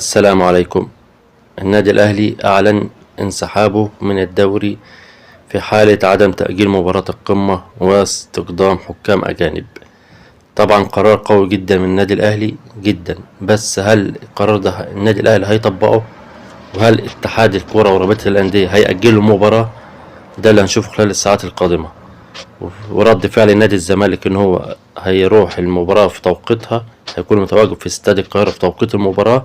السلام عليكم. النادي الأهلي أعلن انسحابه من الدوري في حالة عدم تأجيل مباراة القمة واستقدام حكام أجانب. طبعا قرار قوي جدا من النادي الأهلي جدا، بس هل القرار ده النادي الأهلي هيطبقه؟ وهل اتحاد الكرة ورابطة الأندية هيأجلوا المباراة؟ ده اللي هنشوفه خلال الساعات القادمة. ورد فعل نادي الزمالك ان هو هيروح المباراة في توقيتها، هيكون متواجد في استاد القاهرة في توقيت المباراة.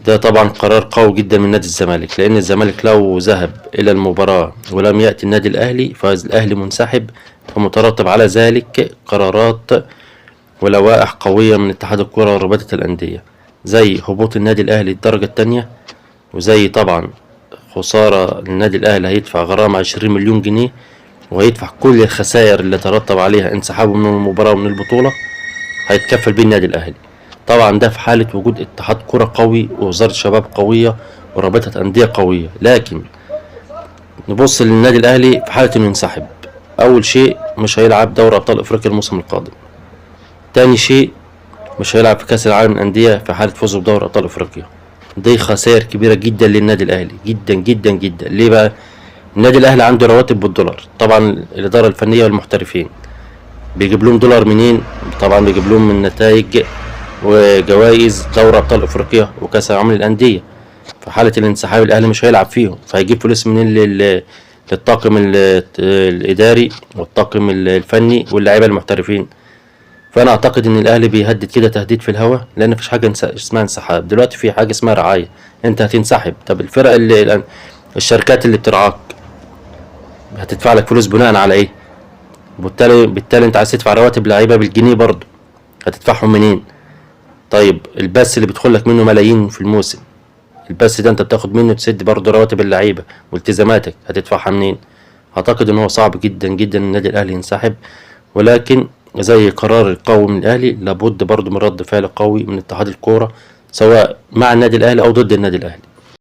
ده طبعا قرار قوي جدا من نادي الزمالك، لان الزمالك لو ذهب الى المباراة ولم يأتي النادي الاهلي فالاهلي منسحب، فمترتب على ذلك قرارات ولوائح قوية من اتحاد الكرة ورابطة الأندية، زي هبوط النادي الاهلي الدرجة التانية، وزي طبعا خسارة النادي الاهلي هيدفع غرامة 20 مليون جنيه، وهيدفع كل الخسائر اللي ترتب عليها انسحابه من المباراة ومن البطولة، هيتكفل بيه النادي الأهلي. طبعا ده في حالة وجود اتحاد كرة قوي ووزارة شباب قوية ورابطة أندية قوية. لكن نبص للنادي الأهلي في حالة إنه ينسحب، أول شيء مش هيلعب دوري أبطال أفريقيا الموسم القادم، تاني شيء مش هيلعب في كأس العالم للأندية في حالة فوزه بدوري أبطال أفريقيا. دي خسائر كبيرة جدا للنادي الأهلي، جدا جدا جدا. ليه بقى؟ النادي الأهلي عنده رواتب بالدولار، طبعا الإدارة الفنية والمحترفين بيجيب لهم دولار منين؟ طبعا بيجيب لهم من نتائج وجوائز دوري ابطال افريقيا وكاس العالم للانديه. في حاله الانسحاب الاهلي مش هيلعب فيهم، فهيجيب فلوس منين للطاقم الاداري والطاقم الفني واللاعيبه المحترفين؟ فانا اعتقد ان الاهلي بيهدد كده تهديد في الهواء، لان مفيش حاجه اسمها انسحاب دلوقتي، في حاجه اسمها رعايه. انت هتنسحب، طب الفرق اللي الشركات اللي بترعاك هتدفع لك فلوس بناء على ايه؟ وبالتالي انت عايز تدفع رواتب لعيبه بالجنيه برضه، هتدفعهم منين؟ طيب البث اللي بيدخل لك منه ملايين في الموسم، البث ده انت بتاخد منه تسد برضه رواتب اللعيبه والتزاماتك، هتدفعها منين؟ اعتقد ان هو صعب جدا جدا النادي الاهلي ينسحب، ولكن زي قرار القوي من الاهلي لابد برضه من رد فعل قوي من اتحاد الكوره، سواء مع النادي الاهلي او ضد النادي الاهلي.